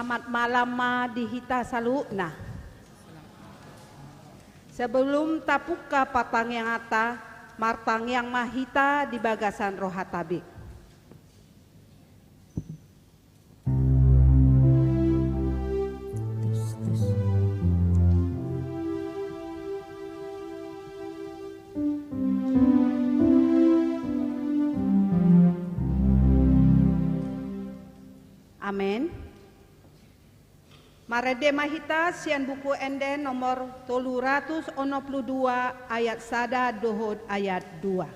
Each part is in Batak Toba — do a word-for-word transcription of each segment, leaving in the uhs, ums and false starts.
Selamat malam ma di hita saluhutna. Sebelum tapungka partangianganta, martangiang ma hita di bagasan rohanta be. Amen. Marende ma hita sian Buku Ende nomor tolu ratus onom pulu dua, ayat sada dohot ayat dua.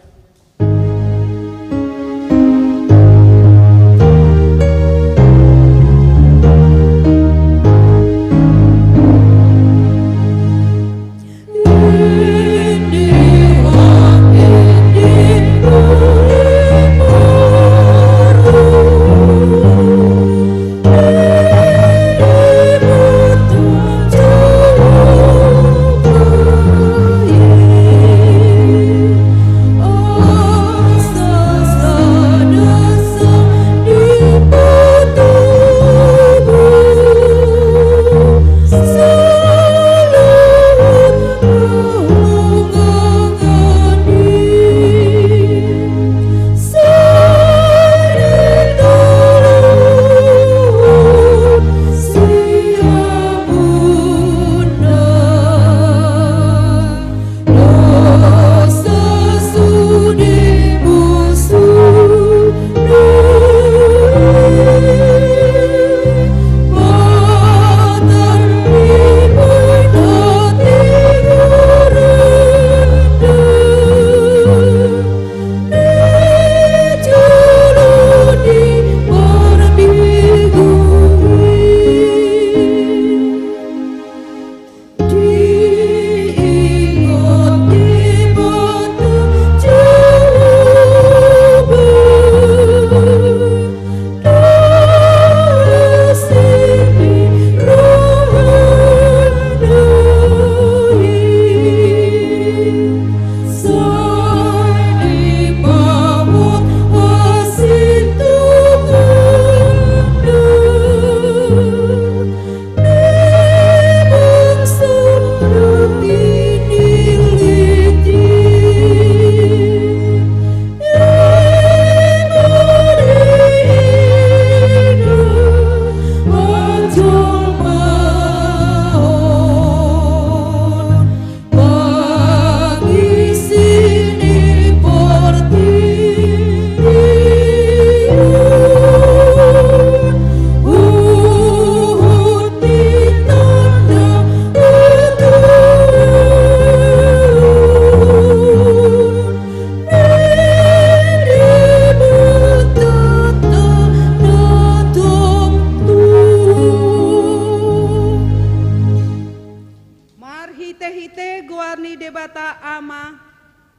Marhitehite goar ni Debata Ama,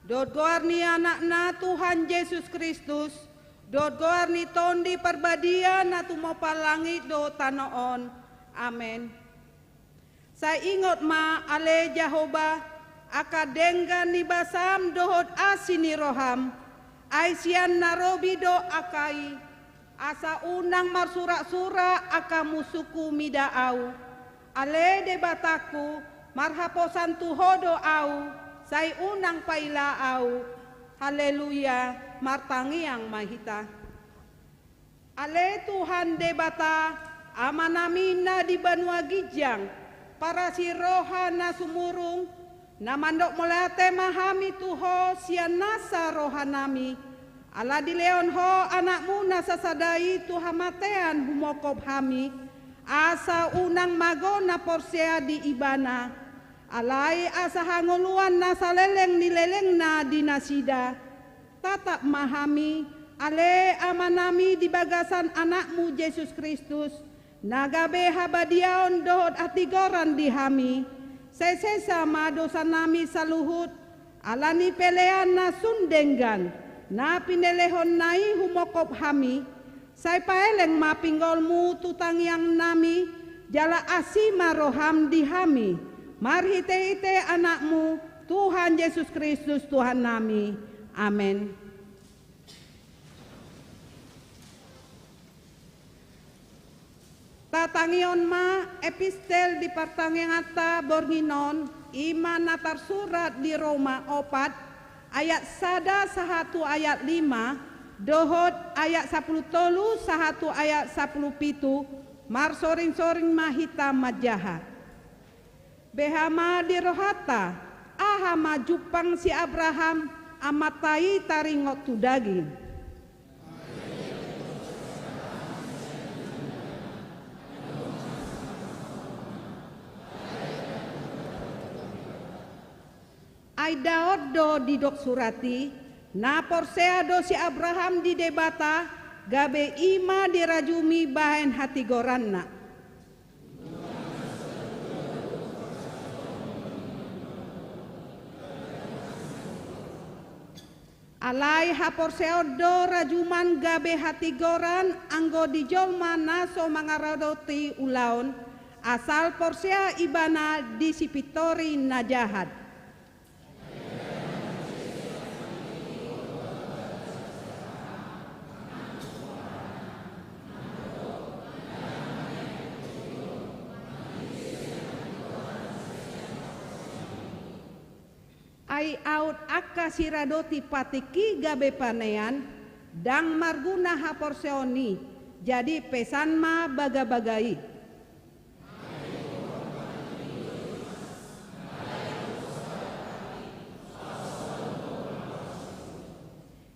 dohot goar ni Anakna Tuhan Jesus Kristus, dohot goar ni Tondi Parbadia na tumompa langit dohot tano on. Amen. Sai ingot ma, ale Jahowa, angka denggan ni basam dohot asi ni roham, ai sian na robi do angka i, asa unang marsuraksurak angka musungku mida ahu. Ale Debatangku, marhaposan tu Ho do ahu, sai unang paila ahu. Haleluya. Martangiang ma hita. Ale Tuhan Debata, Amanami na di banua ginjang, parasi roha na sumurung, na mandok mauliate ma hami tu Ho sian nasa rohanami, ala dilehon Ho Anakmu na sasada i tu hamatean humongkop hami, asa unang mago na porsea di Ibana. Alai asa hangoluan na saleleng ni lelengna di nasida. Tatap ma hami, ale Amanami, di bagasan Anakmu Jesus Kristus, na gabe habadiaon dohot hatigoran di hami. Sai sesa ma dosanami saluhut, ala ni pelean na sun denggan, na pinelehonna i humongkop hami. Sai paeleng ma pinggolmu tu tangiangnami, jala asi ma roham di hami, marhitehite Anakmu, Tuhan Jesus Kristus, Tuhannami. Amen. Tatangion ma epistel di partangianganta borngin on, i ma na tarsurat di Roma opat, ayat sada sahat tu ayat lima, dohot ayat sampulu tolu sahat tu ayat sampulu pitu, marsoring-soring ma hita manjaha. Beha ma di rohanta, aha ma jumpang si Abraham, amanta i taringot tu daging. Ai daon do didok surat i, na porsea do si Abraham di Debata, gabe i ma dirajumi bahen hatigoranna. Alai haporseaon do rajuman gabe hatigoran anggo di jolma na so mangaradoti ulaon, asal porsea ibana di sipintori na jahat. Ai aut angka siradoti patik i gabe panean, ndang marguna haporseaon i, jadi pesan ma bagabaga i.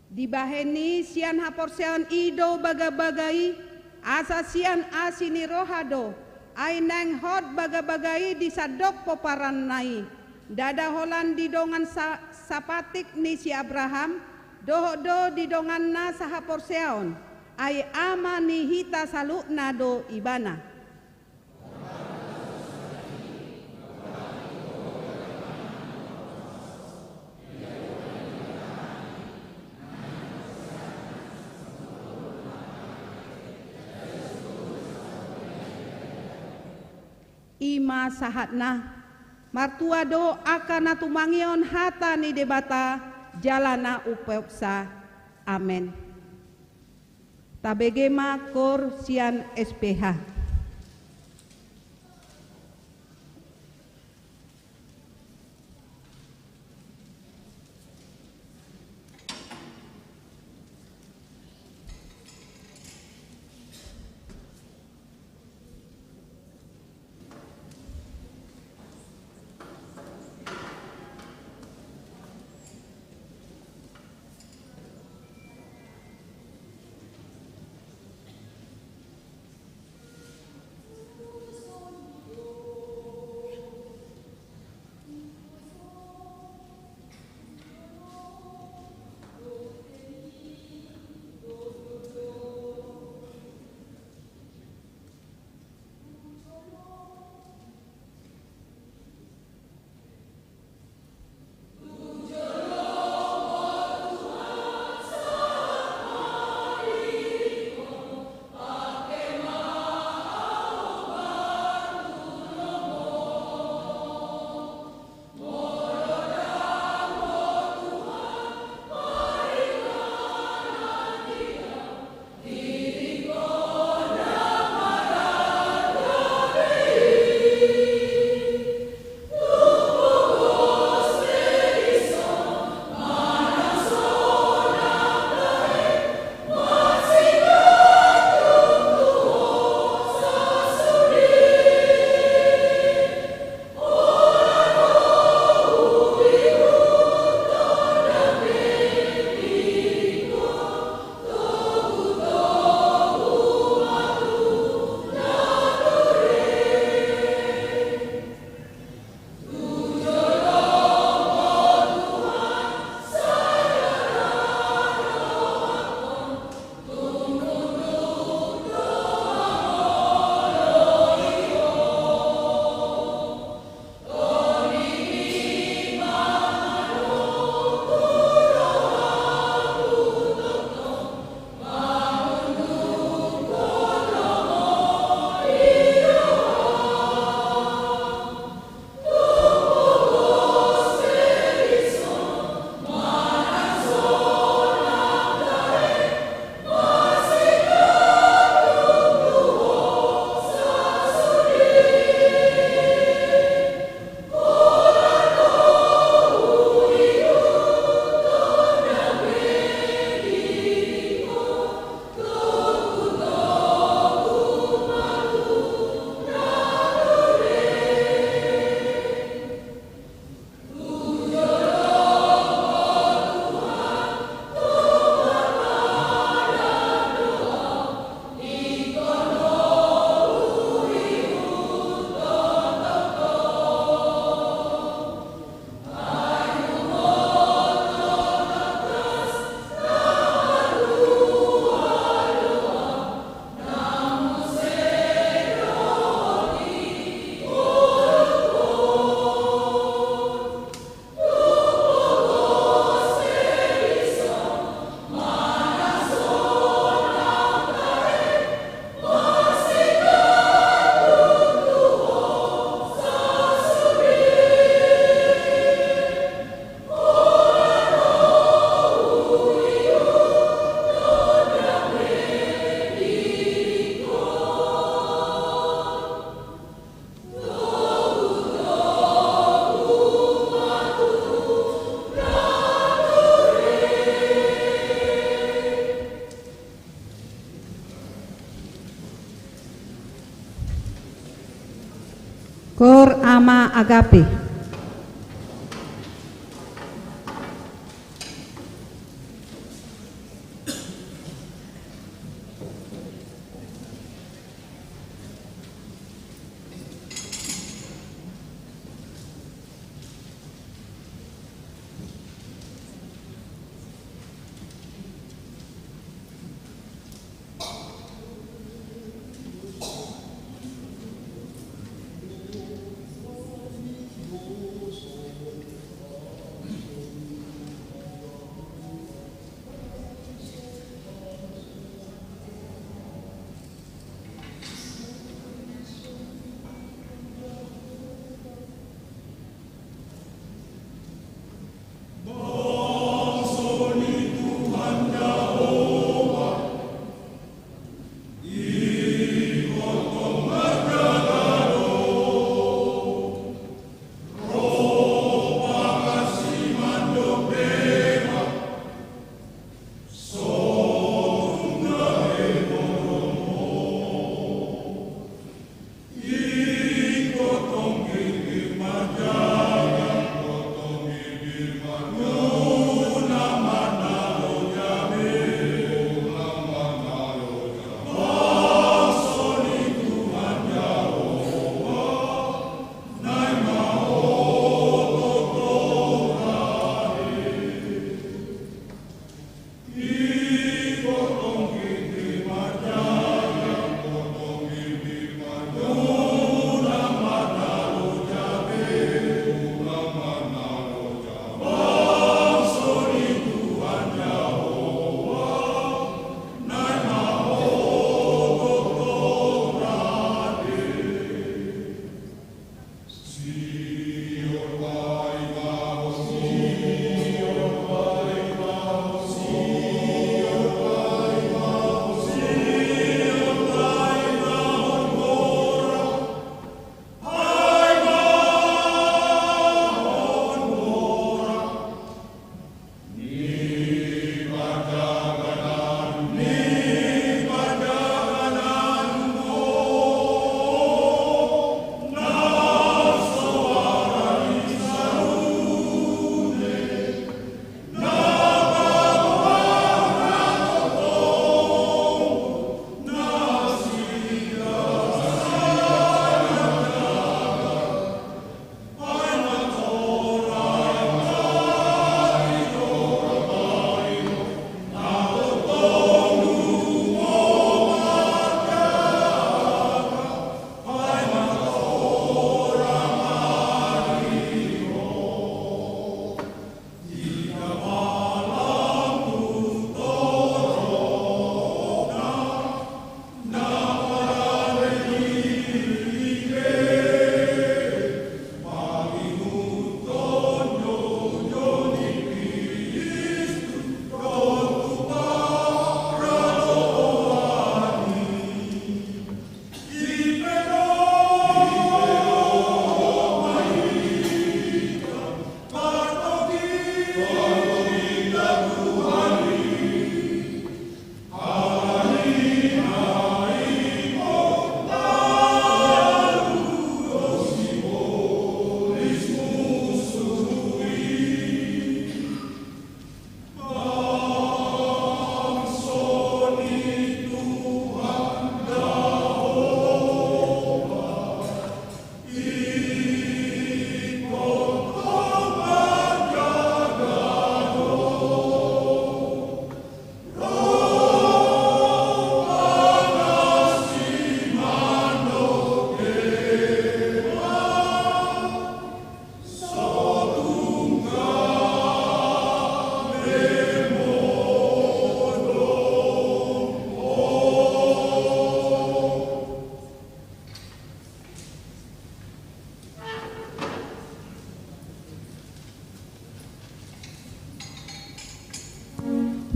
Dibahen i sian haporseaon i do bagabaga i, asa sian asi ni roha do, ai naeng hot bagabaga i di sandok pomparanna i. Ndada holan di dongan sa-, sapatik ni si Abraham, dohot do di donganna sahaporseaon, ai ama ni hita saluhutna do ibana. I ma sahatna, martua do angka na tumangihon hata ni Debata jala na umpeopsa. Amen. Tabege ma koor sian S P H. Cor Ama Agape.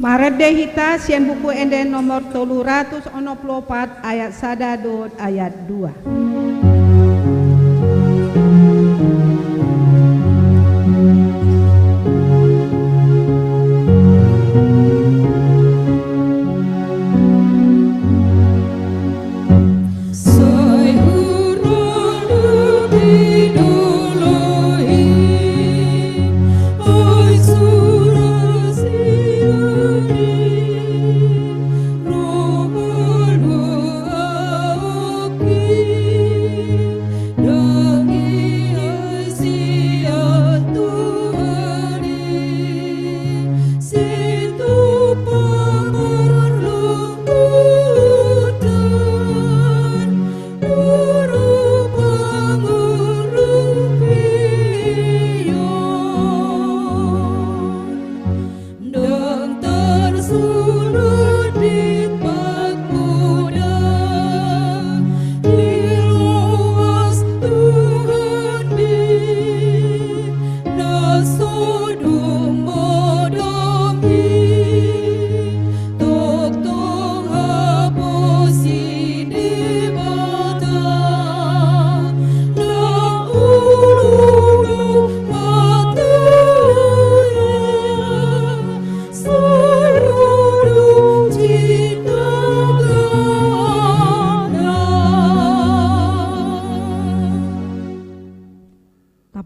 Marende hita sian Buku Ende nomor tolu ratus onom pulu opat, ayat sada dohot ayat dua.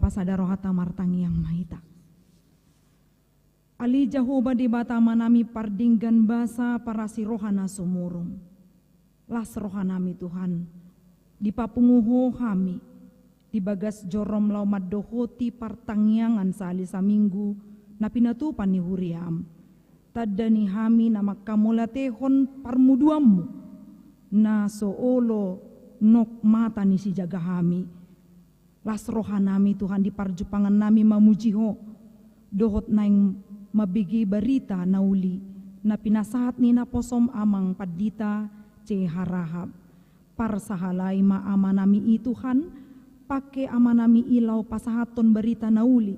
Sada rohanta martangiang ma hita. Ale Jahowa Debata Amanami pardenggan basa, parasi roha na sumurung. Las rohanami Tuhan, dipapungu Ho hami di bagas jorom laho mandohoti partangiangan sahali saminggu na pinatupa ni huriaM. Tanda ni hami na manghamauliatehon parmuduanMu na so olo nok mata ni sijaga hami. Las rohanami Tuhan di parjumpangannami mamuji Ho dohot naeng mambege barita na uli na pinasahat ni naposoM amang pandita C H Rahab. Parsahalai ma amanami i Tuhan, pangke amanami i laho pasahathon barita na uli,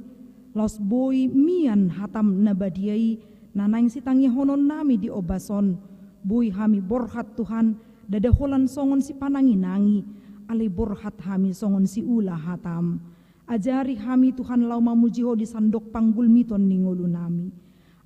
laos boi mian hataM na badia i na naeng sitangiangkononnami di ombas on. Boi hami borhat Tuhan, ndada holan songon sipananginangi, alai borhat hami songon siula hataM. Ajari hami Tuhan laho mamuji Ho di sandok panggulmiton ni ngolunami.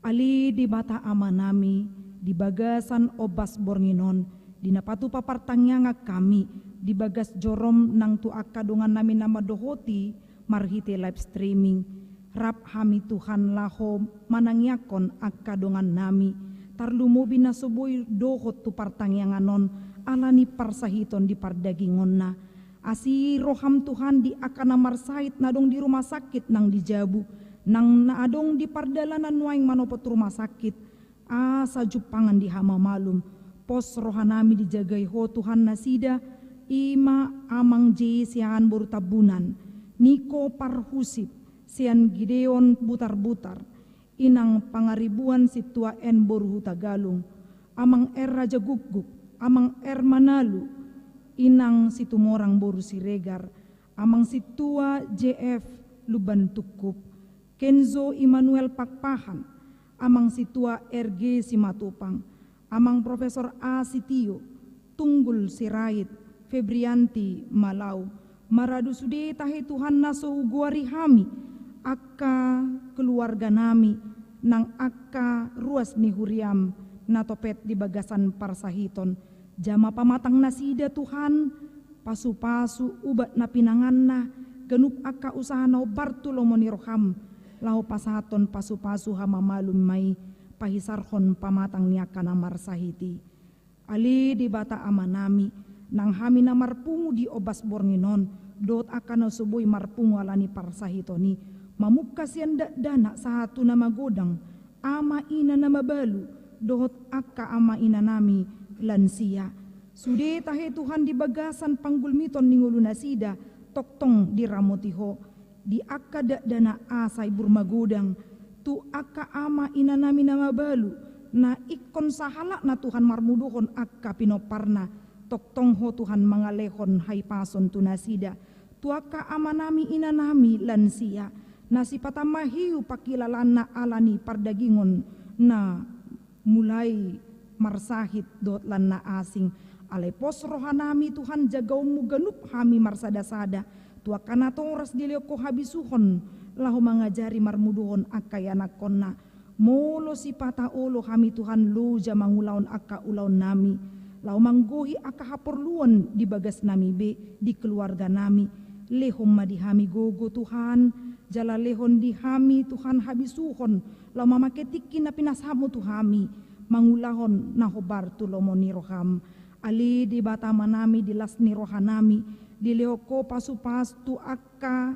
Ale Debata Amanami, di bagasan ombas borngin on, di na patupa partangiangan hami di bagas jorom nang tu angka dongannami na mandohoti marhite live streaming. Rap hami Tuhan laho manangiangkon angka dongannami, tarlumobi na so boi dohot tu partangiangan on ala ni parsahiton di pardagingonna. Asi rohaM Tuhan di angka na marsahit na adong di rumah sakit nang di jabu, nang na adong di pardalanan nuaeng manopot rumah sakit, asa jumpangan di hamamalum. Pos rohanami dijagai Ho Tuhan nasida, i ma Amang J Siahaan boru Tambunan, Niko Parhusip, Sian Gideon Butarbutar, Inang Pangaribuan Sintua N boru Hutagalung, Amang R Raja Gukguk, Amang R Manalu, Inang Situmorang boru Siregar, Amang Sintua J F Lumban Tungkup, Kenzo Immanuel Pakpahan, Amang Sintua R G Simatupang, Amang Profesor A Sitio, Tunggul Sirait, Febrianti Malau, maradu sude tahe Tuhan na so hugoari hami, angka keluarganami, nang angka ruas ni huriaM na topet di bagasan parsahiton, jama pamatang nasida Tuhan, pasupasu ubat na pinanganna, ganup angka usaha na hombar tu lomo ni rohaM, laho pasahathon pasupasu hamamalum ma i, pahisarhon pamatang ni angka na marsahit i. Ale Debata Amanami, nang hami na marpungu di ombas borngin on, dohot angka na so boi marpungu ala ni parsahiton i, mamungka sian dakdanak sahat tu na magodang, ama ina na mabalu, dohot angka ama inanami lansia. Sude tahe Tuhan di bagasan panggulmiton ni ngolu nasida, tongtong diramoti Ho. Di angka dakdanak asa ibur magodang, tu angka ama inanami na mabalu, na ingkon sahalakna Tuhan marmuduhon angka pinomparna, tongtong Ho Tuhan mangalehon hahipason tu nasida. Tu angka amanami inanami lansia, na sipata mahiu pangkilalaanna ala ni pardagingon na mulai marsahit dohot lan na asing. Alai pos rohanami Tuhan, jagaonMu ganup hami marsadasada. Tu angka natoras dilehon Ho habisuhon, laho mangajari marmuduhon angka ianakkonna. Molo sipata olo hami Tuhan loja mangulahon angka ulaonnami, laho manggohi angka haporluan di bagasnami be, di keluarganami. Lehon ma di hami gogo Tuhan, jala lehon di hami Tuhan habisuhon, laho mamake tingki na pinasahatMu tu hami, mangulahon na hombar tu lomo ni rohaM. Ale Debata Amanami, di las ni rohanami, dilehon Ho pasupasu tu angka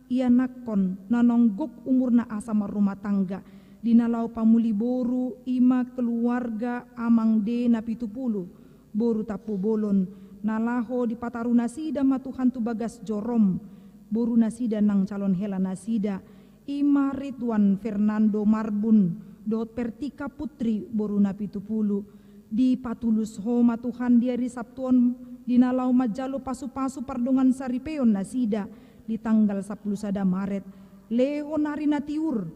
ianakkon na naung gok umurna asa marrumah tangga, di na laho pamuli boru, i ma keluarga Amang D Napitupulu boru Tampubolon, na laho dipataru nasida ma Tuhan tu bagas jorom, boru nasida nang calon hela nasida, i ma Rituan Fernando Marbun dohot Pertika Putri boru Napitupulu. Dipatulus Ho ma Tuhan di ari Sabtu on, di na laho manjalo pasupasu pardongan saripeon nasida di tanggal sampulu sada Maret. Lehon ari na tiur,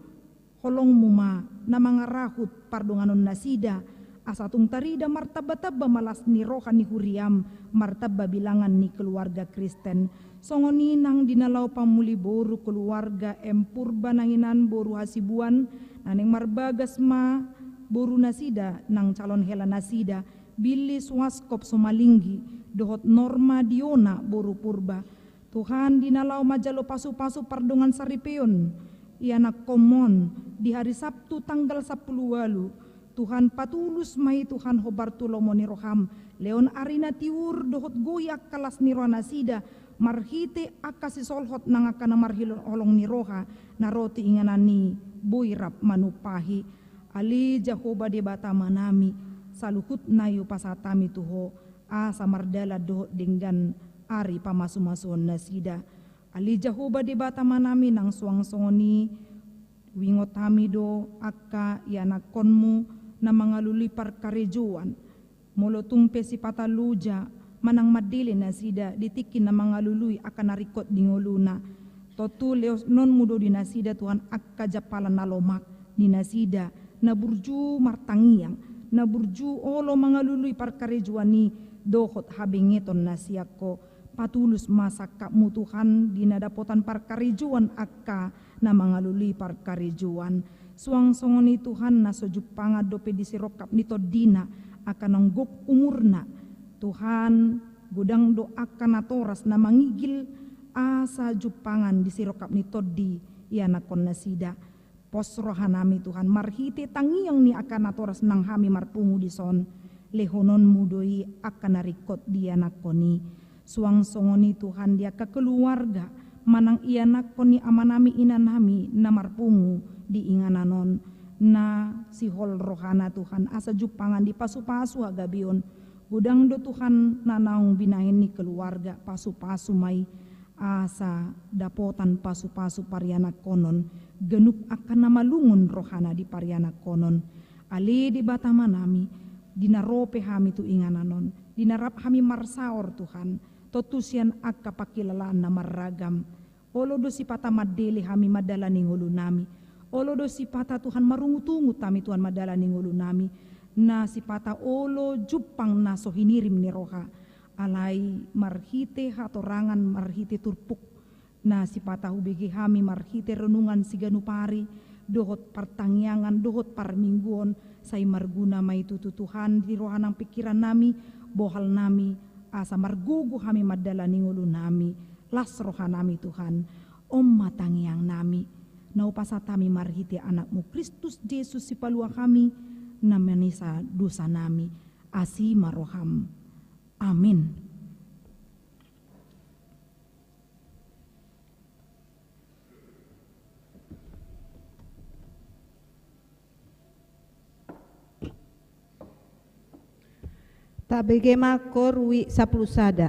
holongMu ma na mangarahut pardonganon nasida, asa tung tarida martambatamba ma las ni roha ni huriaM, martamba bilangan ni keluarga Kristen. Songon i nang di na laho pamuli boru keluarga M Purba Nanginan boru Hasibuan, na naeng marbagas ma boru nasida nang calon hela nasida, Billy Suaskop Somalinggi dohot Norma Diona boru Purba. Tuhan, di na laho manjalo pasu-pasu pardongan saripeon ianakkonmon di hari Sabtu tanggal sampulu ualu, Tuhan, patulus ma i Tuhan hombar tu lomo ni roham, lehon ari na tiur dohot gohi angka las ni roha nasida, marhite angka sisolhot nang angka na marholong ni roha na ro tu inganan i, boi rap manumpahi. Ale Jahowa Debata Amanami, saluhutna i hupasahat hami tu Ho, asa mardalan dohot denggan ari pamasumasuon nasida. Ale Jahowa Debata Amanami, nang suang songon i, huingot hami do angka ianakkonmu na mangalului parkarejoan. Molo tung pe sipata loja manang mandele nasida di tingki na mangalului angka na ringkot di ngoluna, tontu lehononmu do di nasida, Tuhan, angka jampalan na lomak di nasida, na burju martangiang, na burju olo mangalului parkarejoan i dohot habengeton na sian Ho. Patulus ma sangkapmu, Tuhan, di na dapotan parkarejoan angka na mangalului parkarejoan. Suang songon i, Tuhan, na so jumpangan dope di sirongkap ni tondina angka na gok umurna, Tuhan, godang do angka natoras na mangigil asa jumpangan di sirongkap ni tondi ianakkon nasida. Pos rohanami, Tuhan, marhite tangiang ni angka natoras nang hami marpungu dison, lehononmu do i angka na ringkot di ianakkon i. Suang songon i, Tuhan, di angka keluarga manang ianakkon ni amanami inanami na marpungu di inganan on, na sihol rohana, Tuhan, asa jumpangan di pasu-pasu hagabeon. Godang do, Tuhan, na naung binahen ni keluarga, pasu-pasu ma i asa dapotan pasu-pasu parianakkonon, ganup angka na malungun rohana di parianakkonon. Ale Debata Amanami, di na ro pe hami tu inganan on, di na rap hami marsaor, Tuhan, tontu sian angka pangkilalaan na marragam. Olo do sipata mandele hami mandalani ngolunami. Olo do sipata, Tuhan, marungut-ungut hami, Tuhan, mandalani ngolunami. Na sipata olo jumpang na so hinirim ni roha. Alai marhite hatorangan, marhite turpuk, na sipata hubege hami marhite renungan siganup ari, dohot partangiangan, dohot parmingguon, sai marguna ma i tutu, Tuhan, di roha nang pingkirannami, bohalnami, asa margogo hami mandalani ngolunami, las rohanami, Tuhan. On ma tangiangnami, na hupasahat hami marhite Anakmu Kristus Jesus, Sipalua hami, na manesa dosanami. Asi ma roham. Amin. Tabege ma Korwin sampulu sada.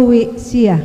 Wi sia.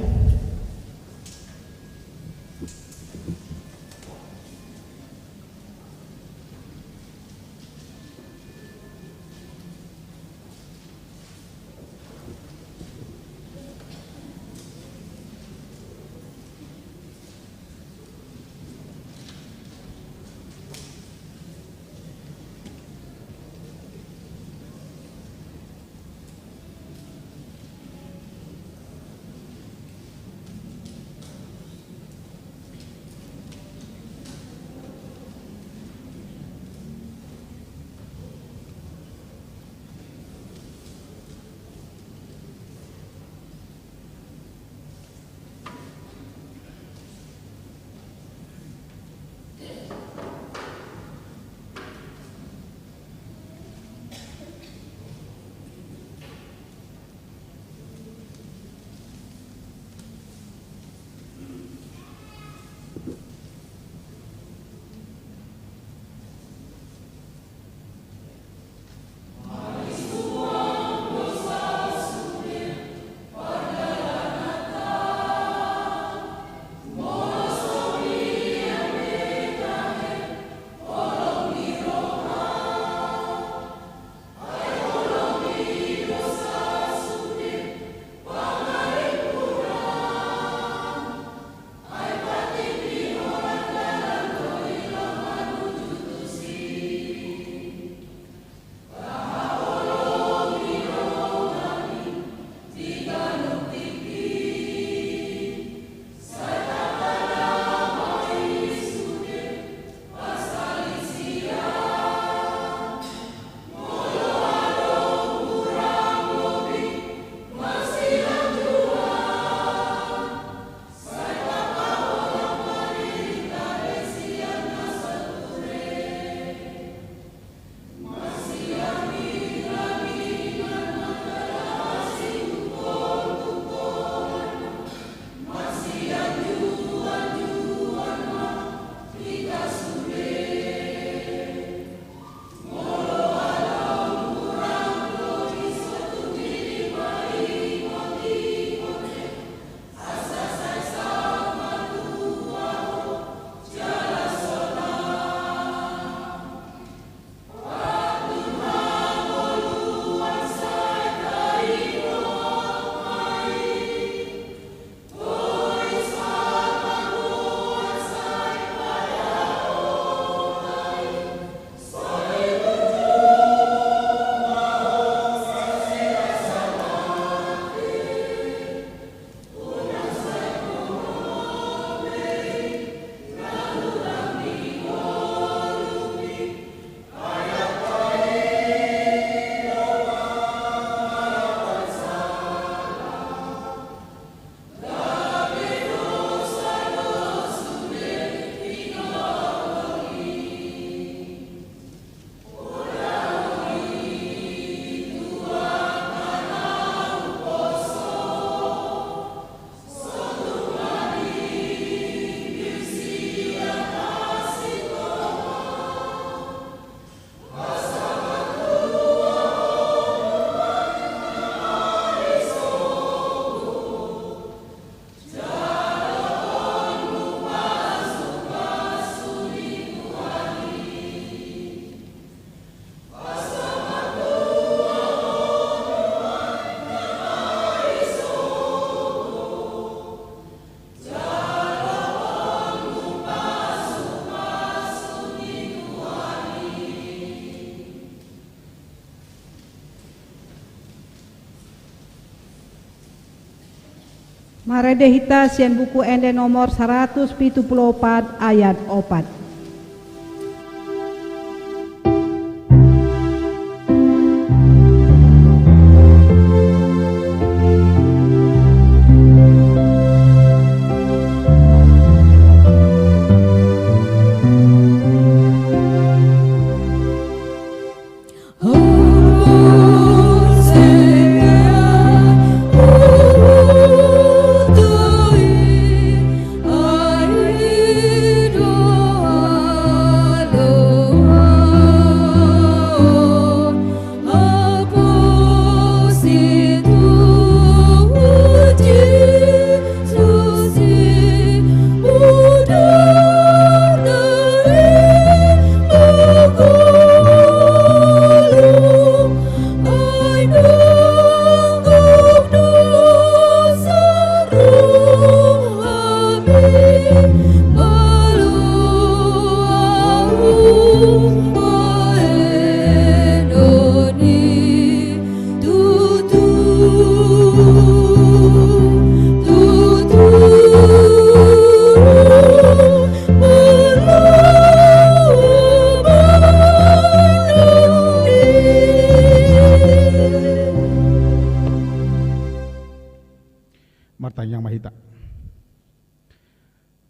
Marende hita sian Buku Ende nomor saratus pitu pulu opat ayat opat.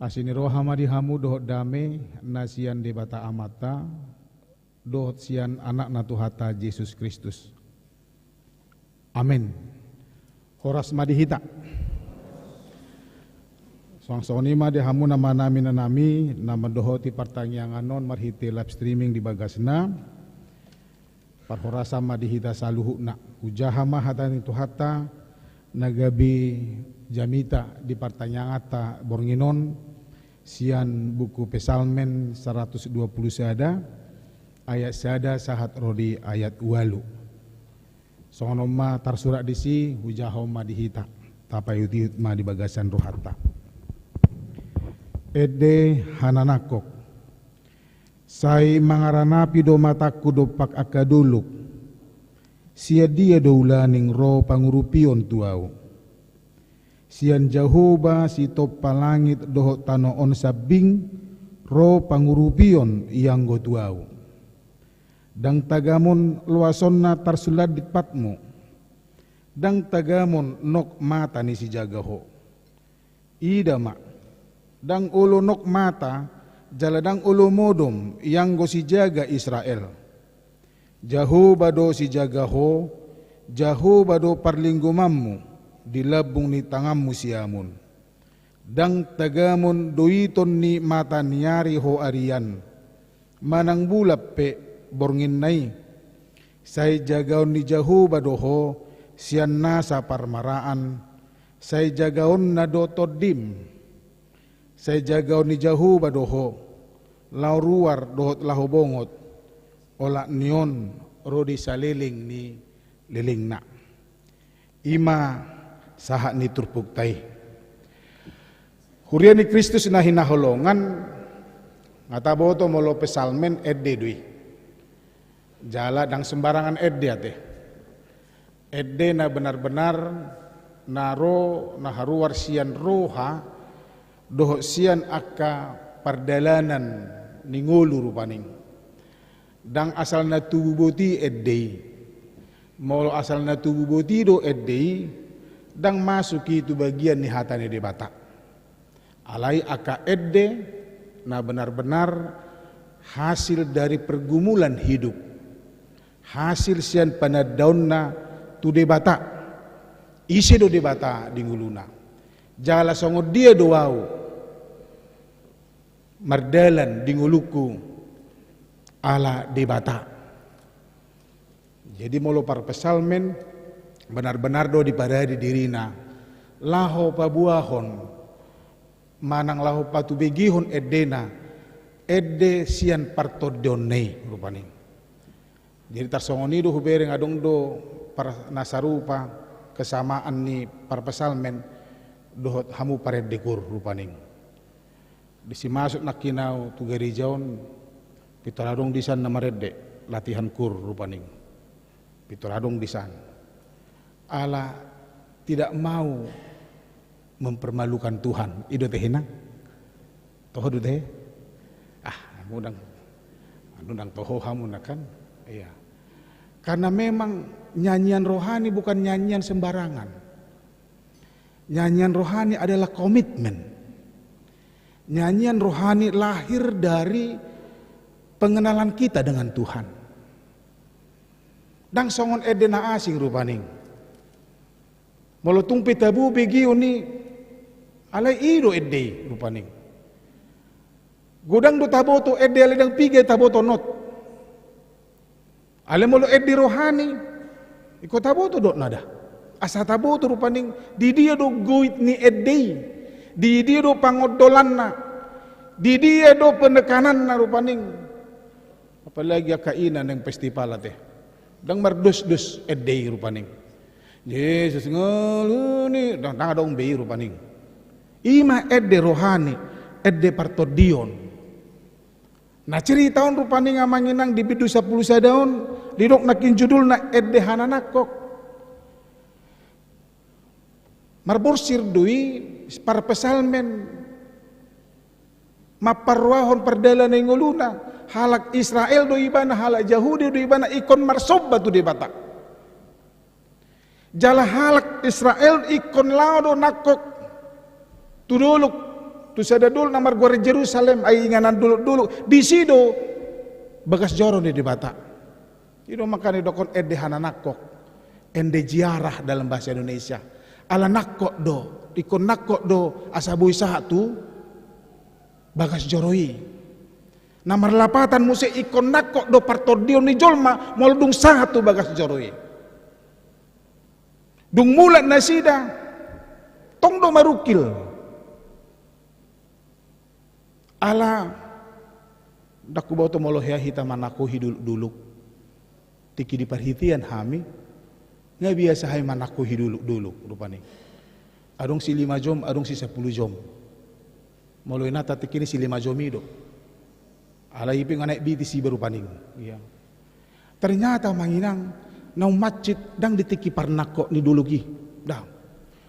Asi ni roha ma di hamu dohot dame na sian Debata Amanta dohot sian Anakna Tuhanta Jesus Kristus. Amen. Horas ma di hita. Songon i ma di hamu na manami na nami na mandohoti partangiangan on marhite live streaming di bagasna. Parhorasan ma di hita saluhutna. Hujaha ma hata ni Tuhanta na gabe jamita di partangianganta borngin on sian buku Psalmen saratus dua pulu sada, ayat sada sahat ro di ayat ualu. Songon on ma tarsurat disi, hujahahon ma di hita, tapaihutihut ma di bagasan rohanta. Ende hananangkok. Sai mangaranapi do matangku dompak angka dolok. Sian dia do ulaning ro pangurupion tu ahu? Sian Jahowa sitompa langit dohot tano on sambing ro pangurupion ianggo tu ahu. Ndang tagamon loasonna tarsulandit patmu. Ndang tagamon nok mata ni sijaga ho. Ida ma, ndang olo nok mata, jala ndang olo modom ianggo sijaga Israel. Jahowa do sijaga ho, Jahowa do parlinggomanmu di lambung ni tanganmu siamun. Ndang tagamon doiton ni mata ni ari ho arian, manang bulan pe bornginna i. Sai jagaon ni Jahowa do ho sian nasa parmaraan, sai jagaonna do tondim. Sai jagaon ni Jahowa do ho laho ruar dohot laho bongot, olat ni on ro di saleleng ni lelengna. I ma sahat ni turpukta i. Huria ni Kristus na hinaholongan, nga taboto molo Psalmen ende do i. Jala ndang sembarangan ende ate. Ende na benar-benar na ro na haruar sian roha dohot sian angka pardalanan ni ngolu rupani. Ndang asal na tubu boti ende i. Molo asal na tubu boti do ende i, ndang masuk i tu bagian ni hata ni Debata. Alai angka ende na benar-benar hasil dari pergumulan hidup, hasil sian panandaonna tu Debata. Ise do Debata di ngoluna? Jala songon dia do ahu mardalan di ngolungku ala Debata. Jadi molo parpsalmen, benar-benar do diparade dirina laho paboahon manang laho patubegihon endena, ende sian partondionna i rupani. Jadi tarsongon i do hubereng adong do par-, na sarupa kesamaan ni parpsalmen dohot hamu parendeku rupani. Disi masuk nangkin ahu tu gareja on, pintor adong disan na marende, latihan kur rupani. Pintor adong disan. Ala tidak mau mempermalukan Tuhan. I do tehe na? Toho do tehe? Ah, hamu ndang, anu ndang toho hamu na kan? Iya. Karena memang nyanyian rohani bukan nyanyian sembarangan. Nyanyian rohani adalah komitmen. Nyanyian rohani lahir dari pengenalan kita dengan Tuhan. Ndang songon ende na asing rupani. Molo tung pe tabo begeon i, alai i do ende i rupani. Godang do taboto ende, alai ndang piga taboto not. Alai molo ende rohani, ingkon taboto do na da. Asa taboto rupani, di dia do goit ni ende i, di dia do pangondolanna, di dia do penekananna rupani. Apalagi angka ina naeng festival ate. Ndang mardosdos ende i rupani. Jesus ngolu ni, ndang, ndang adong be i rupani. I ma ende rohani, ende partondion. Na cerita on rupani amang inang di bindu sampulu sada on, didok nangkin judulna ende hananangkok. Marborsir do i parpsalmen mamparrohahon pardalanan ni ngoluna, halak Israel do ibana, halak Jahudi do ibana, ingkon marsomba tu Debata. Jala halak Israel ingkon laho do nangkok tu dolok tu sada dolok na margoar Jerusalem, ai inganan dolok-dolok, disi do bagas joro ni Debata. I do makana didokkon ende hananangkok, ende ziarah dalam bahasa Indonesia. Ala nangkok do, ingkon nangkok do asa boi sahat tu bagas joro i. Na marlapatan muse ingkon nangkok do partondion ni jolma molo dung sahat tu bagas joro i. Dung mulak nasida, tong do marungkil. Ala, ndang huboto molo hea hita manangkohi dolok-dolok. Tingki di parhitean hami, nga biasa hami manangkohi dolok-dolok, rupani. Adong si lima jom, adong si sampulu jom. Molo inanta tingkina si lima jom i do. Alai i pe nga naek bitis iba rupani. Iya. Ternyata amang inang, na ummancit ndang di tingki parnangkok ni dolok i. Ndang.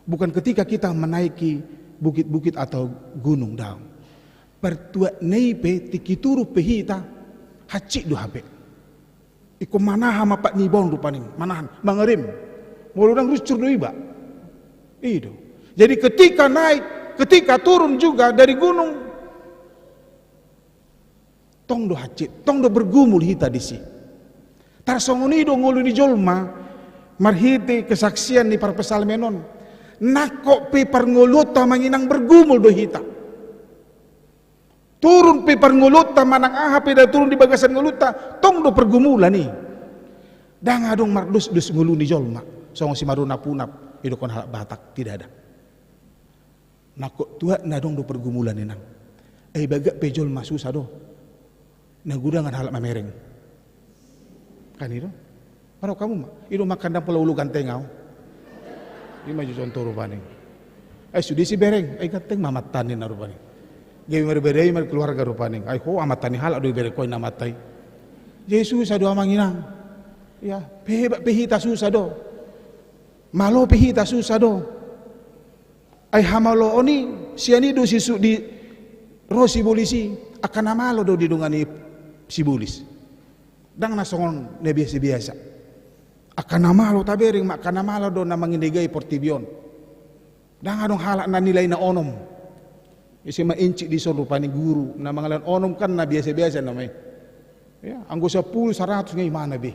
Bukan ketika kita menaiki bukit-bukit atau gunung, ndang. Partuatna i pe tingki turun pe hita, hansit do hape. Ingkon manahan ma pat ni baon rupani, manahan, mangarem. Molo ndang runcur do iba. I do. Jadi ketika naik, ketika turun juga dari gunung, tong do hansit, tong do bergumul hita disi. Tarsongon i do ngolu ni jolma, marhite kesaksian ni parpsalmen on. Nangkok pe parngoluonta amang inang bergumul do hita. Turun pe parngoluonta manang aha pe na turun di bagasan ngolunta, tong do pergumulan i. Ndang adong mardosdos ngolu ni jolma, songon si Madonna Punap, didokkon halak Batak, tidak ada. Nangkok tuatna adong do pergumulan inang. Ai bagak pe jolma susah do. Na gudangan halak mamereng. Kan i do. Maro hamu ma. I do makandang pola ulu ganteng au. I ma jo contoh rupani. Ai sude si bereng, ai ganteng ma mata ni na rupani. Gabe marbadai ma keluarga rupani. Ai ho amanta ni halak do ibereng ho inanta i. Jadi susah do amang inang. Ya, pe hebat pe hita susah do. Malo pe hita susah do. Ai hamaloon i, sian i do si su-, di ro sibolis i, angka na malo do didongani sibolis. Ndang na songon na biasa-biasa. Angka na malo tabereng ma, angka na malo do na manginegai portibi on. Ndang adong halak na nilaina onom. Ise ma incit dison rupani guru, na mangalehon onom kan na biasa-biasa nama i. Ya, anggo sampulu, saratus nga imana be.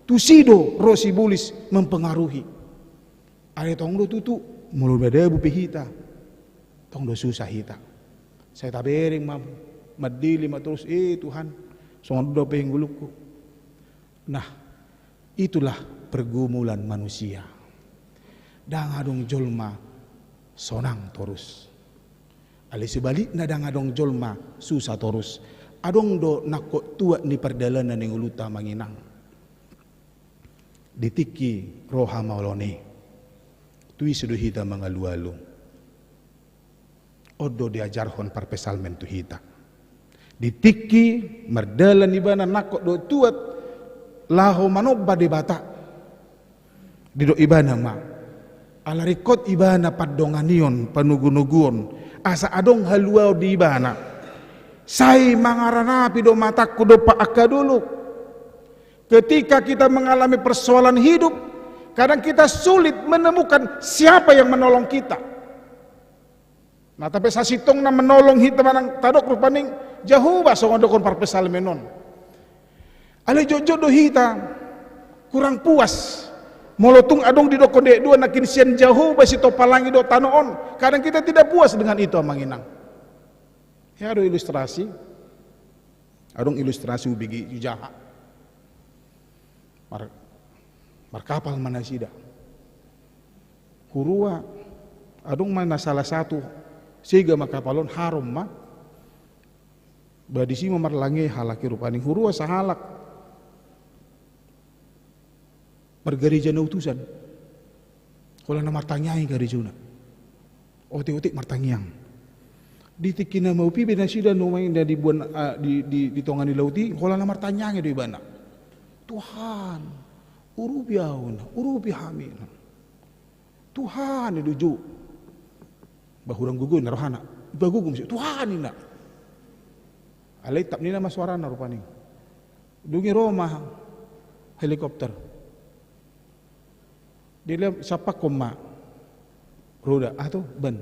Tusi do ro sibolis mempengaruhi. Alai tong do tutu, molo madabu pe hita, tong do susah hita. Sai tabereng ma, mandele ma torus, eh Tuhan, songon on dope ngolungku. Nah, itulah pergumulan manusia. Ndang adong jolma sonang torus. Alai sebalikna ndang adong jolma susah torus. Adong do nangkok tuat ni pardalanan ni ngolunta amang inang. Di tingki ro hamaolon i, tu ise do hita mangalualu. On do diajarhon parpsalmen tu hita. Di tingki mardalan ibana nangkok do tuat laho manomba Debata. Didok ibana ma, ala ringkot ibana pandonganion, panogunoguon, asa adong haluaon di ibana. Sai mangaranapi do matangku dompak angka dolok. Ketika kita mengalami persoalan hidup, kadang kita sulit menemukan siapa yang menolong kita. Nah, tapi sasintongna menolong hita manang tadok rupani Jahowa songon didokkon parpsalmen on. Alai jotjot do hita kurang puas. Molo tung adong didokkon di ayat dua nangkin sian Jahowa sitompa langit dohot tano on, kadang kita tidak puas dengan itu amang inang. Hea do ilustrasi. Adong ilustrasi hubege, hujaha. Mar-, markapal ma nasida. Hurua, adong ma na salah satu, sega ma kapal on, harom ma. Ba disi ma marlange halak i rupani. Hurua sahalak margareja na utusan. Holan na martangiang i garejana. Otik-otik martangiang. Di tingki na maupi be nasida nuaeng na di buan, ah, di, di, di tonga ni laut i, holan na martangiang i do ibana. Tuhan, urupi ahu na, urupi hami na. Tuhan, i do jo. Ba hurang gogo ninna rohana. Ba gogo muse, Tuhan ninna. Alai tap ninna ma suarana rupani. Dung i ro ma helikopter. Dilehon, sampakhon ma roda, aha tu, ban.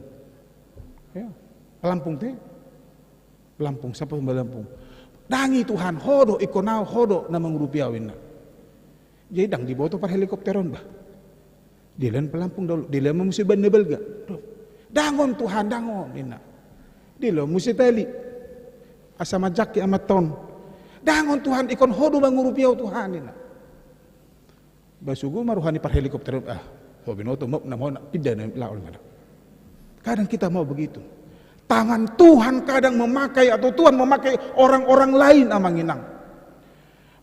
Ya. Pelampung te. Pelampung, siapa pelampung? Ndang i Tuhan, ho do, ingkon au, ho do na mangurupi au, ninna. Jadi ndang diboto parhelikopteron bah. Dilehon pelampung dahulu, dilehon muse ban na balga. Ndang on Tuhan, ndang on, ninna. Dilehon muse tali. Asa manjangkit amanta on. Ndang on Tuhan, ingkon ho do mangurupi au Tuhan, ninna. Bah sogo ma roha ni parhelikopter, ah, ho binoto, mop nama hona, pinda na laon mana. Kadang kita mau begitu. Tangan Tuhan kadang memakai, atau Tuhan memakai orang-orang lain, amang inang.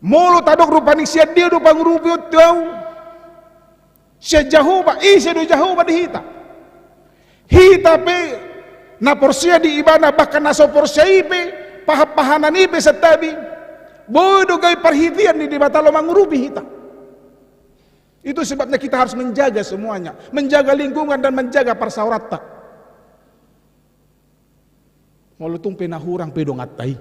Molo tadok rupani sian dia do pangurupion tu au, sian Jahowa, ise do Jahowa di hita? Hita pe na porsea di ibana, bahkan na so porsea i pe, pahanpahanan i pe santabi, boi do gabe parhitean ni Debata laho mangurupi hita. Itu sebabnya kita harus menjaga semuanya, menjaga lingkungan dan menjaga parsaoranta. Molo tung pe na hurang pe donganta i,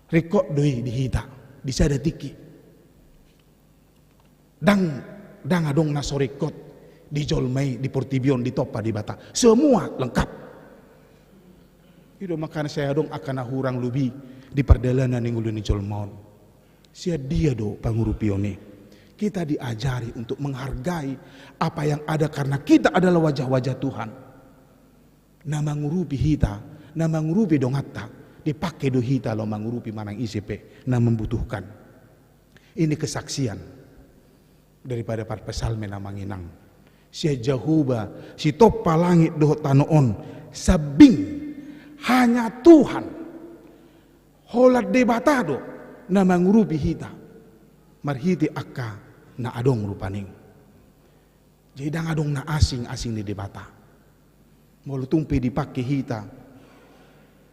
ringkot do i di hita di sada tingki. Ndang, ndang adong na so ringkot di jolma i, di portibi on, ditompa Debata. Semua lengkap. I do makana sai adong angka na hurang lobi di pardalanan ni ngolu ni jolma on. Sian dia do pangurupion i? Kita diajari untuk menghargai apa yang ada karena kita adalah wajah-wajah Tuhan. Na mangurupi hita, na mangurupi donganta, dipake do hita laho mangurupi manang ise pe na membutuhkan. Ini kesaksian daripada parpsalmen, amang inang. Sian Jahowa, sitompa langit dohot tano on, sambing, hanya Tuhan, holan Debata do na mangurupi hita marhite angka na adong rupani. Jadi ndang adong na asing, asing ni Debata. Molo tung pe dipake hita,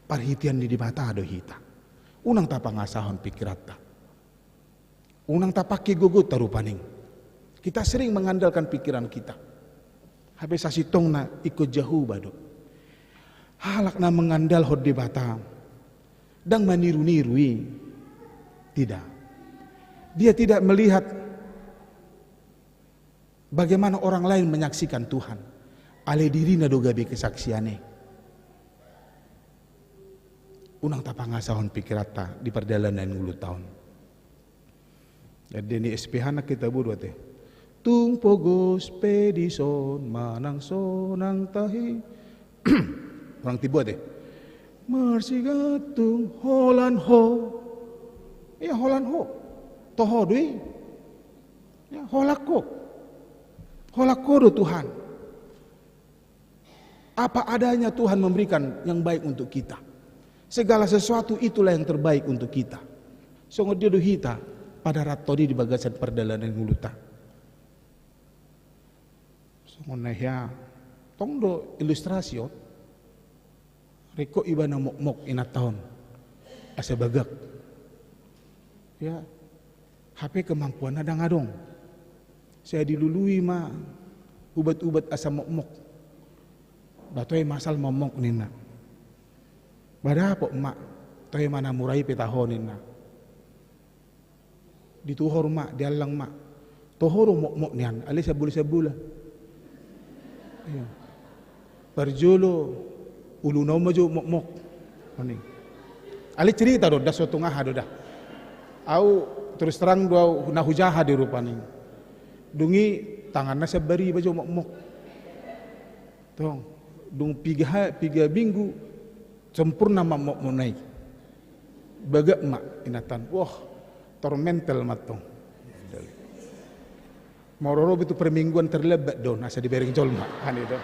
parhitean ni Debata do hita. Unang tapangasahon pikiranta. Unang tapake gogonta rupani. Kita sering mengandalkan pikiran kita. Hape sasintongna ingkon Jahowa do. Halak na mengandalhon Debata, ndang maniru-niru i. Tidak. Dia tidak melihat bagaimana orang lain menyaksikan Tuhan, alai dirina do gabe kesaksian i. Unang tapangasahon pikiranta di pardalanan ni ngolunta on. Jadi ni S P H na kita bodo ate. Tung pogos pe dison manang sonang tahi. Unang timbo ate. Marsigantung holan ho. Ia holan ho. Toho do i. Ya, holan ho. Holan ho do Tuhan. Apa adanya Tuhan memberikan yang baik untuk kita. Segala sesuatu itulah yang terbaik untuk kita. Songon dia do hita padaranton i di bagasan pardalanan ni ngolunta. Songon na hea, tong do ilustrasi on. Ringkot ibana mokmok inanta on asa bagak. Ya, hape kemampuanna ndang adong. Sai dilului ma ubat-ubat asa mokmok. Bah toe ma asal mokmok ninna. Bah dapot ma, toe ma na mura i pe taho ninna. Dituhor ma, diallang ma. Toho do mokmok nian, alai sambola-sambola. Iya. Parjolo uluna on ma jo mokmok. Alai cerita do, ndang so tung aha do da. Au terus terang do au na hujaha di rupani. Dung i tanganna sambari ma jo mokmok. Tong, dung piga ha-, piga minggu, sempurna ma mokmokna i. Bagak ma inanta on. Wah, tormentel ma tong. Molo ro be tu permingguan terlambat do on, asa dibereng jolma. Kan i do.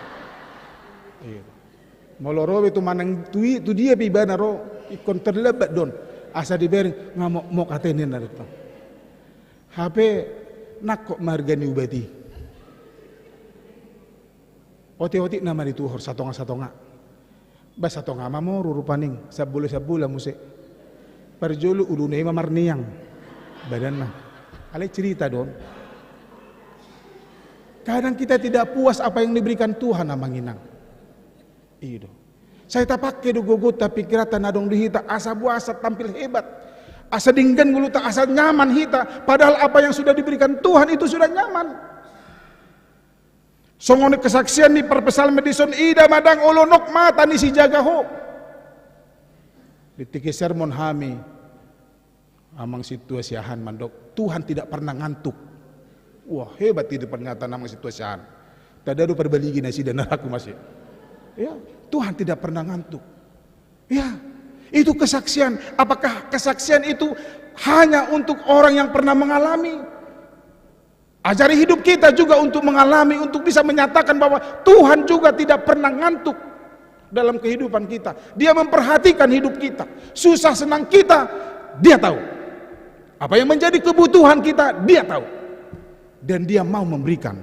Iya. Molo ro be tu manang tu i, tu dia pe ibana ro, ingkon terlambat do on. Asa dibereng, nga mokmok ate ninna do tong. Hape nangkok ma arga ni ubat i. Otik-otik nama dituhor satonga-satonga. Bah satonga ma moru rupani, sambola-sambola muse. Parjolo uluna i ma marniang badanna. Alai cerita do on. Kadang kita tidak puas apa yang diberikan Tuhan, amang inang. I do. Sai tapake do gogonta, pikiranta na adong di hita asa boasa tampil hebat. Asa denggan ngolunta, asa nyaman hita. Padahal apa yang sudah diberikan Tuhan itu sudah nyaman. Songon kesaksian ni parpsalmen dison, ida ma ndang olo nok mata ni sijaga ho. Di tingki sermon hami, Amang Sintua Siahaan mandok, Tuhan tidak pernah ngantuk. Wah, hebat itu pernyataan Amang Sintua Siahaan. Tanda do parbaligi nasida na raku masih. Ya, Tuhan tidak pernah ngantuk. Ya, itu kesaksian. Apakah kesaksian itu hanya untuk orang yang pernah mengalami? Ajari hidup kita juga untuk mengalami, untuk bisa menyatakan bahwa Tuhan juga tidak pernah ngantuk dalam kehidupan kita. Dia memperhatikan hidup kita. Susah senang kita, Dia tahu. Apa yang menjadi kebutuhan kita, Dia tahu. Dan Dia mau memberikan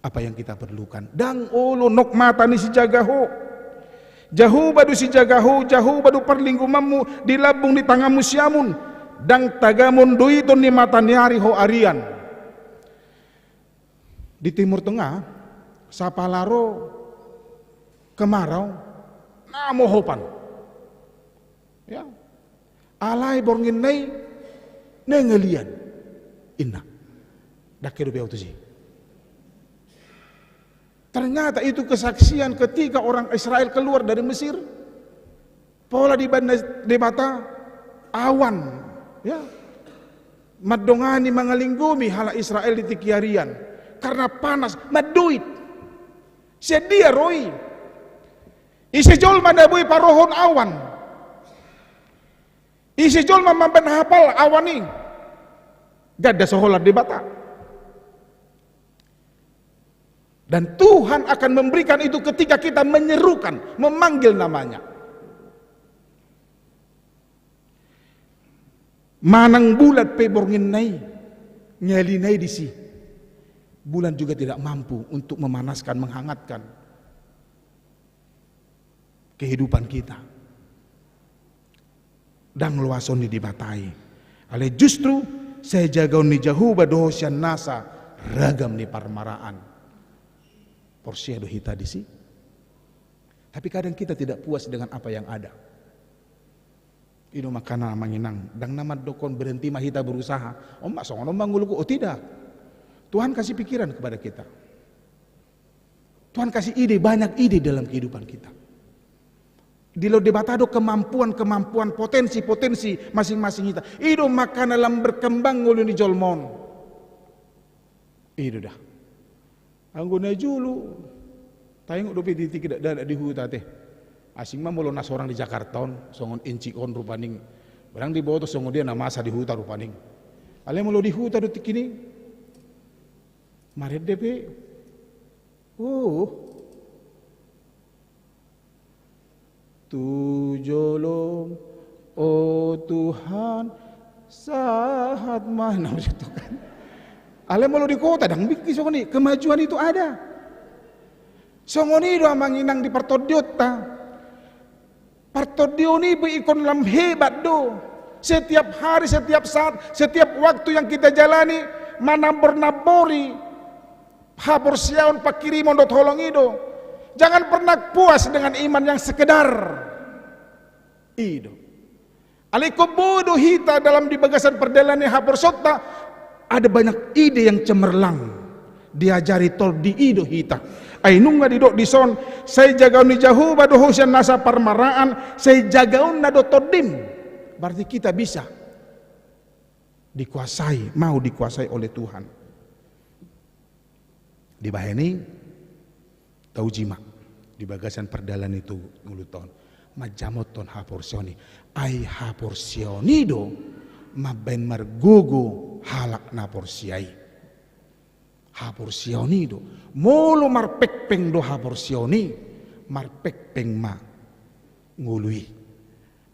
apa yang kita perlukan. Ndang olo nok mata ni sijaga ho. Jahowa do sijaga ho, Jahowa do parlinggomanmu di lambung ni tanganmu siamun. Ndang tagamon do iton ni mata ni ari ho arian. Di Timur Tengah, sapala ro kemarau, na mohopan. Ya. Alai borngin na i na ngalian. Inna. Ndang kedo pe au tusi. Ternyata itu kesaksian ketika orang Israel keluar dari Mesir. Pola dibahen Debata awan, ya. Mandongani, mangalinggomi halak Israel di tingki arian. Karena panas, mandoit. Sian dia ro i? Ise jolma na boi parohon awan? Ise jolma mambahen hapal awan i? Ganda so holan Debata. Dan Tuhan akan memberikan itu ketika kita menyerukan, memanggil namanya. Manang bulan pe borngin na i, ngali na i disi. Bulan juga tidak mampu untuk memanaskan, menghangatkan kehidupan kita. Ndang loason ni Debata i. Alai justru sai jagaon ni Jahowa do ho sian nasa ragam ni parmaraan. Porsea do hita disi. Tapi kadang kita tidak puas dengan apa yang ada. I do makana, Amang Inang, ndang na mandokkon berhenti ma hita berusaha. On ma songon on ma ngolungku, oh tidak. Tuhan kasih pikiran kepada kita. Tuhan kasih ide, banyak ide dalam kehidupan kita. Dilehon Debata do kemampuan-kemampuan, potensi-potensi masing-masing hita. I do makana lam berkembang ngolu ni jolma on. I do da. Anggo na jolo, taingot dope di tingki dakdanak di huta te. Asing ma molo na sorang di Jakarta on, songon incik on rupani. Barang diboto songon dia na masa di huta rupani. Alai molo di huta do tingki i, marende pe. Oh. Tu jolom, oh Tuhan, sahat ma. Nah, maksud Tuhan. Alai molo di kota, ndang bingki songon i, kemajuan itu ada. Songon i do, Amang Inang, di partondionta. Partondion i pe ingkon lam hebat do. Setiap hari, setiap saat, setiap waktu yang kita jalani, manambor-nambori haporseaon, pangkirimon dohot holong i do. Jangan pernah puas dengan iman yang sekedar. I do. Alai ingkon boi do hita dalam di bagasan pardalanan ni haporseaonta, ada banyak ide yang cemerlang. Diajari Tondi i do hita. Ai nunga didok dison, sai jagaon ni Jahowa do ho sian nasa parmaraan, sai jagaonna do tondim. Berarti kita bisa dikuasai, mau dikuasai oleh Tuhan. Dibahen i, tauji ma di bagasan pardalanan ni ngolunta on, manjamothon haporseaon i. Ai haporseaon i do mambahen margogo halak na porsea i. Haporseaon i do. Molo marpengpeng do haporseaon i, marpengpeng ma ngolu i.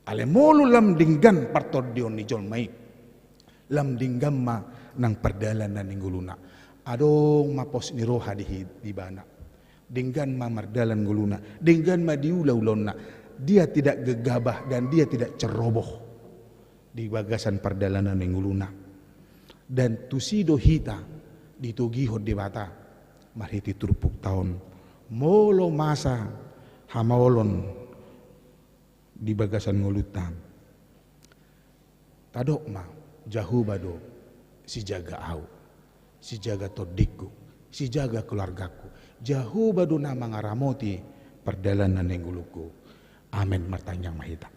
Alai molo lam denggan partondion ni jolma i, lam denggan ma nang pardalanan ni ngoluna. Adong ma pos ni roha di hi-, di ibana. Denggan ma mardalan ngoluna, denggan ma di ulaulaonna. Dia tidak gegabah dan dia tidak ceroboh di bagasan pardalanan ni ngoluna. Dan tusi do hita ditogihon Debata marhite turpukta on. Molo masa hamaolon di bagasan ngolunta, tadok ma, Jahowa do sijaga ahu, sijaga tondingku. sijaga keluargaku. Jahowa do na mangaramoti pardalanan ni ngolungku. Amen. Martangiang ma hita.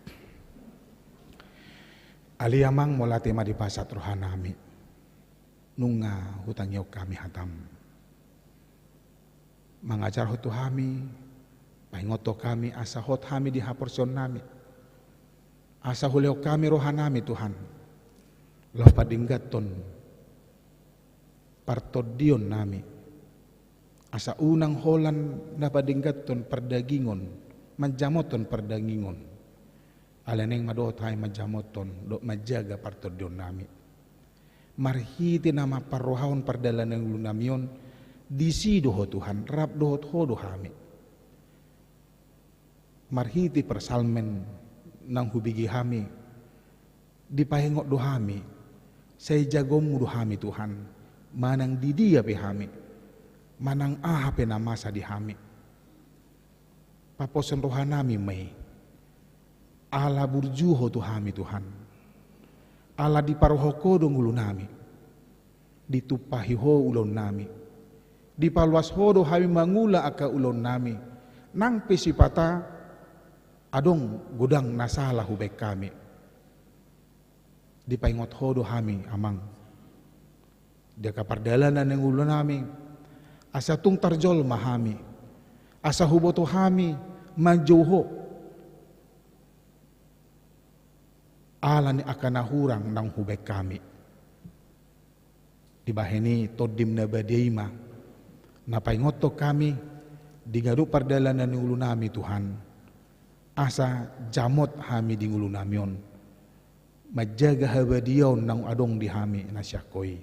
Ale Amang, mauliate ma dipasahat rohanami. Nunga hutangihon hami hatam. Mangajarhon tu hami, paingothon hami, asa hot hami di haporseaonnami. Asa hulehon hami rohanami, Tuhan, laho padengganhon partondionami. Asa unang holan na padengganhon pardagingon, manjamothon pardagingon. Alai naeng ma dohot hami manjamothon dohot manjaga partondionami. Marhite na mamparrohahon pardalanan ni ngolunami on, disi do Ho Tuhan, rap dohot Ho do hami. Marhite parsalmen naung hubege hami, dipaingot do hami, sai jagoonmu do hami, Tuhan, manang di dia pe hami, manang aha pe na masa di hami. Paposhon rohanami ma i. Ala burju Ho tu hami, Tuhan. Ala diparrohahon Ho do ngolunami. Ditumpahi Ho ulaonnami. Dipaloas Ho do hami mangula angka ulaonnami. Nang pe sipata adong godang na sala hubaen hami. Dipaingot Ho do hami, Amang, di angka pardalanan ni ngolunami, asa tung tarjolma hami, asa huboto hami manjou Ho, ala ni angka na hurang naung hubaen hami. Dibahen i Tondim na badia i ma na paingothon hami di ganup pardalanan ni ngolunami, Tuhan, asa jamot hami di ngolunami on, manjaga habadiaon naung adong di hami na sian Ho i,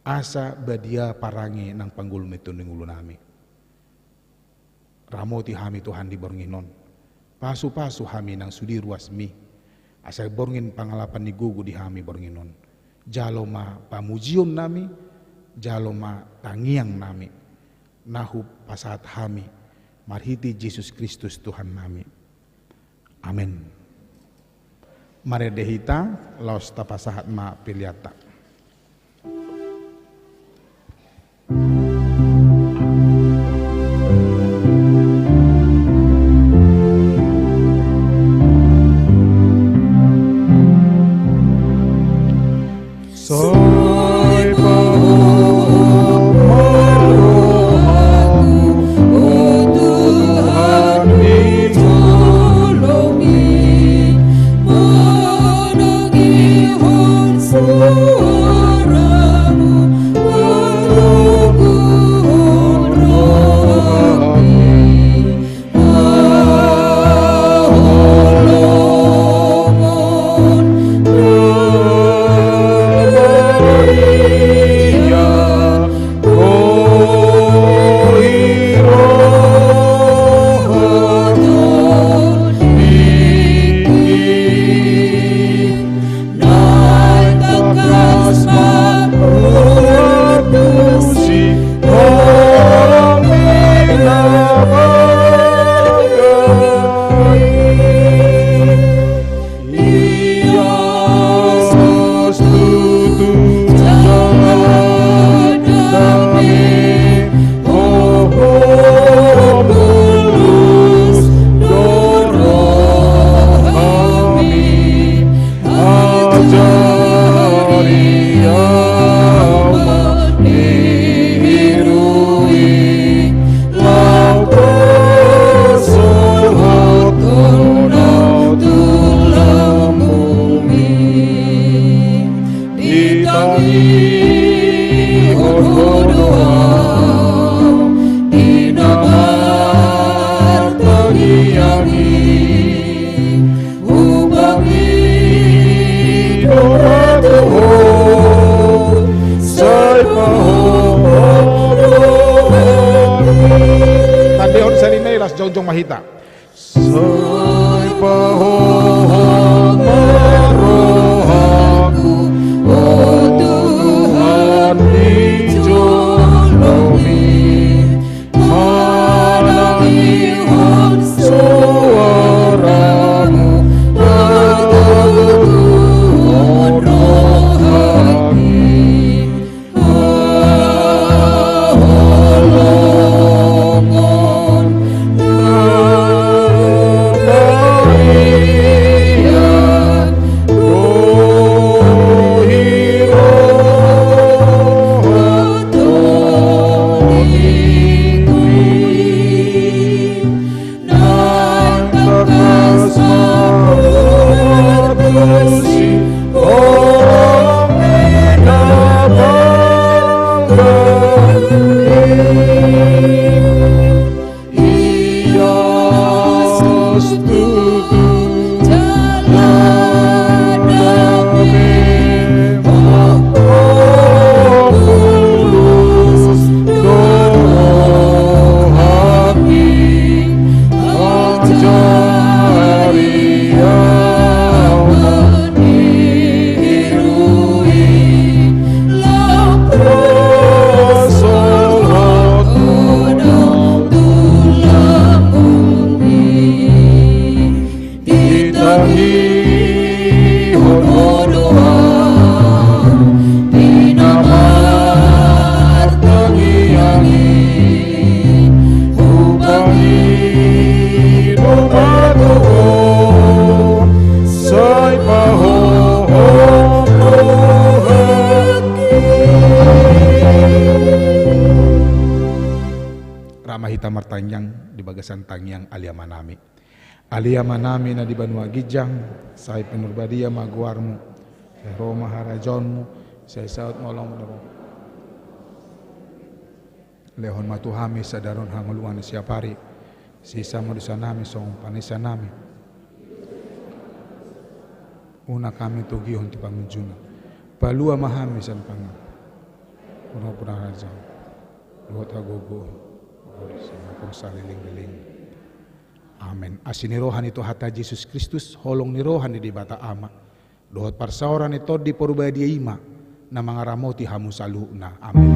asa badia parange nang panggulmiton ni ngolunami. Ramoti hami, Tuhan, di borngin on. Pasupasu hami nang sude ruasmi, asa borngin pangalapan ni gogo di hami borngin on. Jalo ma pamujionnami, jalo ma tangiangnami, na hupasahat hami marhite Jesus Kristus Tuhannami. Amen. Marende hita, laos tapasahat ma peleanta. Sai pahohom ma rohangku, o Tuhan, di jolomi, manangihon suaramu, matoguhon rohangki. Tandehon sahali nai, laos jongjong ma hita. Sai pahohom ma rohangku, o Tuhan, di jolomi, manangihon suaramu, matoguhon rohangki. Gasan tangiang Ale Amanami. Ale Amanami na di banua ginjang, sai pinarbadia ma goarmu, sai ro ma harajaonmu, sai saut ma holongmu. Lehon ma tu hami sadari on hangoluan ni siapari, sesa ma dosanami songon panesanami. Unang hami togihon tu pangunjunan. Palua ma hami sian pangago. Unang pura raja. Dohot hagogoon. Dohot saleleng-leleng. Amen. Asi ni roha ni Tuhanta Jesus Kristus, holong ni roha ni Debata Ama, dohot parsaoran ni Tondi Parbadia i ma na mangaramoti hamu saluhutna. Amen.